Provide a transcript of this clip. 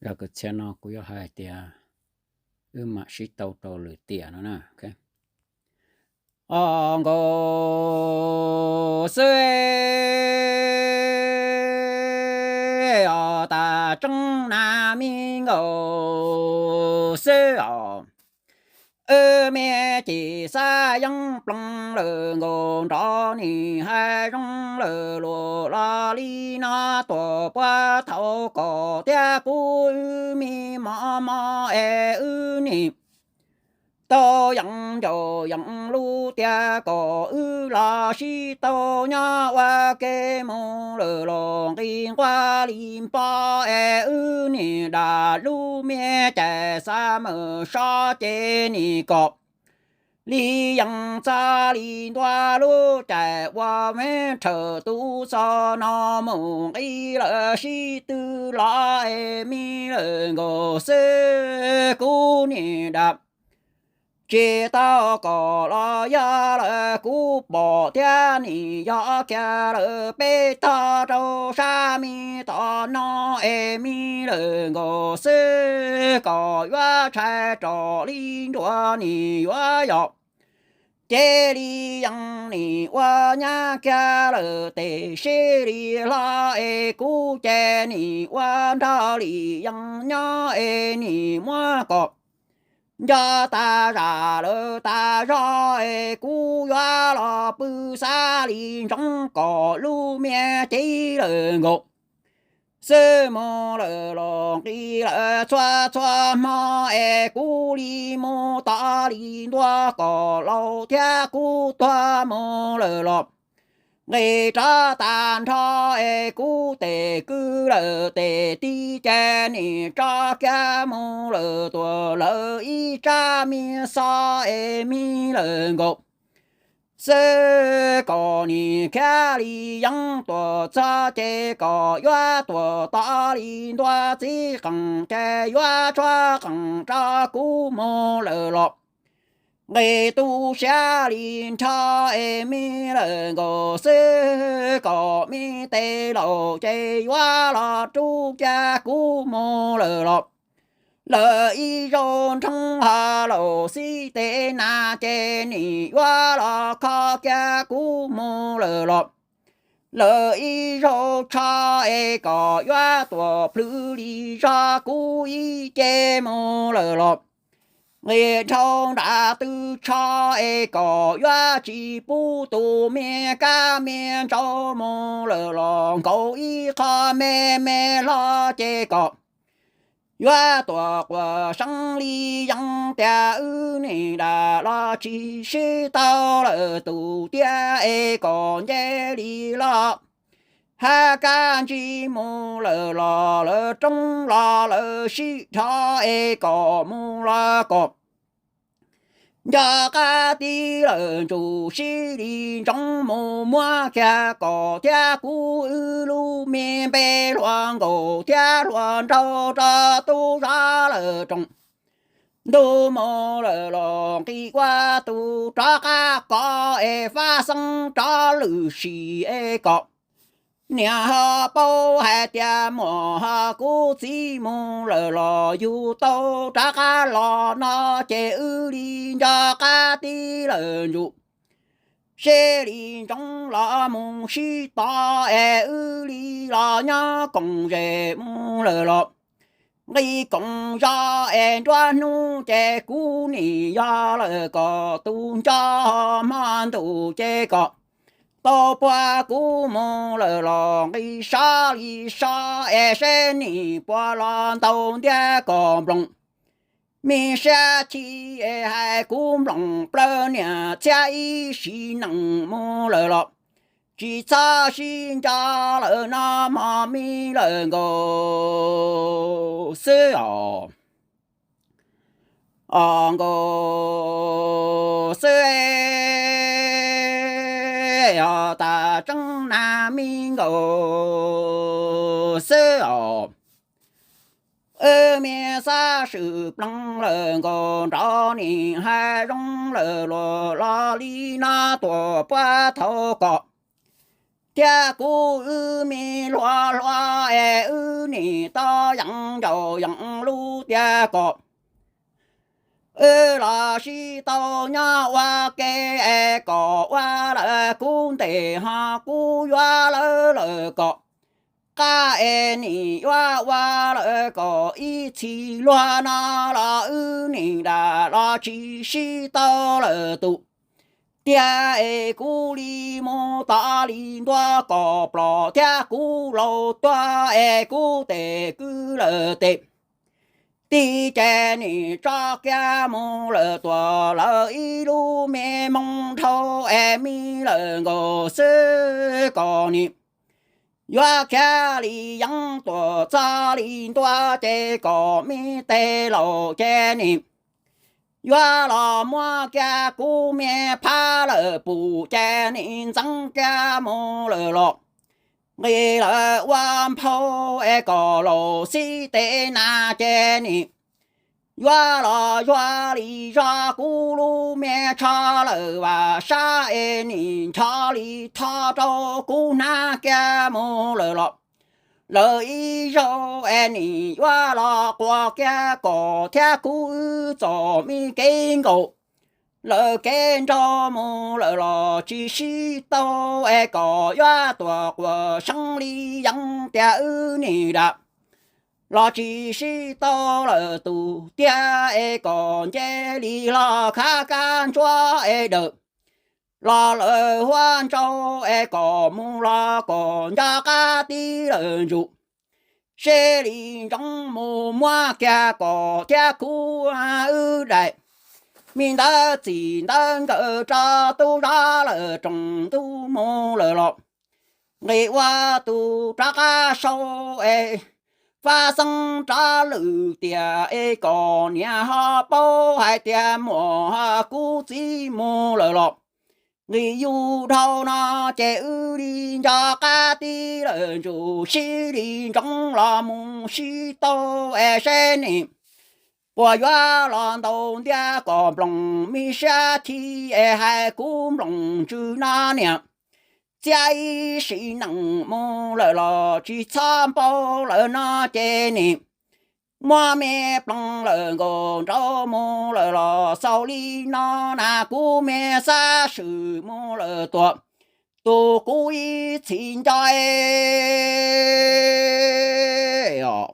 Zaj kwv txhiaj no kuv yuav hais tias wb mam sib tau rau lwm tiam no na. Os nkaus xwb os, tas tseeb na me nkaus xwb os. Wb me cim xav yeeb ploog lawm nkaus nrov nim hais zoo lawm luag los li no tuam puag thaum kom thiab kuv wb me mos mos es wb nim tau yees ncaus yees lub tiag kom wb los sib tau nyob ua ke mus lawm los nqi nquag li npo es wb nim dam lub me cais xav mus so ces nim kom li yees txog li ntua lub cais ua me rhawm tus xo no mus nqi lawm sib tw los es me lawm nkaus xwb kuv nim dam tsis tau kom los yog lawm kuv pom thiab nim yog kiag lawm peb tog rau sab me tom no es me lawm nkaus xwb kom yuav tshais rau li nruas nim yuav yog ces li yees nim ua nyab kiag lawm tes sib li hlo es kuv ces nim ua nrog li yees nyob es nim muab kom nco tas zam lawm tas zog es kuv yuav los pw xav li ntsoov kom lub me cev lawm nkaus xwb mus lawm los nqi lawm txhua txhua hmo es kuv li mus tod li ntua kom laus thiab kuv tuag mus lawm los nqis rov tag nrho es kuv tes kwv lawm tes tib ces nim tso kiag mus lawm tuam lawv ib tsab me xov es me lawm nkaus xwb kom nim khiav li yeeb tuam txog ces kom yuav tuam tod li ntua txiv qees ces yuav tshuab qees rau kuv mus lawm los nqis tu siab li nrho es me lawm nkaus xwb kom me tes laus ces yuav los rub kiag kuv mus lawm los lawm ib zaug nrhoob ho laus xib tes na ces nim yuav los kho kiag kuv mus lawm los lawm ib zaug tsho es kom yuav tuam plhws li zog kuv ib ce mus lawm los nqis dhau nram tw tsho es kom yuav tsis pub tus me kab me ntsaub mus lawm los nkaus ib qho me me hlo ces kom yuav tuam quas seeb li yees tias wb nim dam los tsis sib tau lawm tus tiag es kom nce li los hab kab ntsig mus lawm los lawv roob los lawv sib dhos es kom mus los kom nco qab tij lawm ntsum sib li ntsoov mus muab kiag kom thiab kuv wb lub me npe hluas nkaus thiab hluas nraug rau tub zov lawm roos ntug mus lawm los nqis ua tus rov qab kov es fab xeeb rov lwm sim es kom niam ho paub hais tias muam ho kuv txiv mus lawm los yug tau rov qab los no ces wb li nco qab tij lawm ntsum sib li ntsoov los mus sib tod es wb li los nyob koom zem mus lawm los nqis koom zos es nruab hnub ces kuv nim yog lawm kom tus nco hmo ntuj ces kom tau puag kuv mus lawm los nqis sov li sov es seb nim puas los ntaus ntiab kom nploos me siab chim es hais kuv nploos plaws niam txhiab ib sim neej mus lawm los tsis txhob sib nco lawm no mog me lawm nkaus xwb os. Os nkaus xwb os, tas tseeb na me nkaus xwb os. Wb me xab swm ploog lawm nkaus nrov nim hais zoo lawm luag los li no tuam puag thaum kom thiab kuv wb me hluas hluas es wb nim tau yees ncaus yees lub tiag kom wb los sib tau nyob ua ke es kom ua lawm kub ntes ho kuv yuav lawv lawm kom qab es nim yuav ua lawm kom ib txhis luag no los wb nim dam los tsis sib tau lawm tus tiag es kuv li mus tod li ntua kom plom thiab kuv laus tuag es kuv tes kwv lawm tes tij ces nim tso kiag mus lawm tuam lawv ib lub me moo dhau es me lawm nkaus xwb kom nim yuav khiav li yeev tuam txog li ntua ces kom me tes laus ces nim yuav los muab kiag kuv me phab lawm pum ces nim ntxeev kiag mus lawm los nqis lawm ua nphau es kom laus xib tes na ces nim yuav los yuav li zog kuv lub me tsho lawm vam sab es nim nchov li tho rau kuv hnab kiag mus lawm los lawv ib zaug es nim yuav los quas kiag kom thiab kuv wb txom me kev nkaus lawv kev nraug mus lawm los tsis sib tau es kom yuav tuam quas seeb li yeev tias wb nim dam los tsis sib tau lawm tus tiag es kom nce li los khav kab ntsuab es dawm los lawm huab ntsau es kom mus los kom nco qab tij lawm ntsuj seb li ntsoov mus muab kiag kom thiab kuv wb daim me ntawv txim ntawv nkawm rau tub zov lawm roos ntuj mus lawm los nqis ua tus rov qab sau es fab xeeb rov lwm tiam es kom niam ho paub hais tias muam ho kuv txiv mus lawm los nqis yus dhau no ces wb li nco qab tij lawm ntsuj sib li ntsoov los mus sib tau es seb nim puas yuav los ntaus ntiab kom nploos me siab thi es hais kuv nploos ntsws no niam txiab ib sim neej mus lawm los tsis txhob npau lawm no ces nim muab me ploos lawm nkaus nraud mus lawm los xaus li no na kuv me xab swm mus lawm tuam tus kuv ib txhis nco os.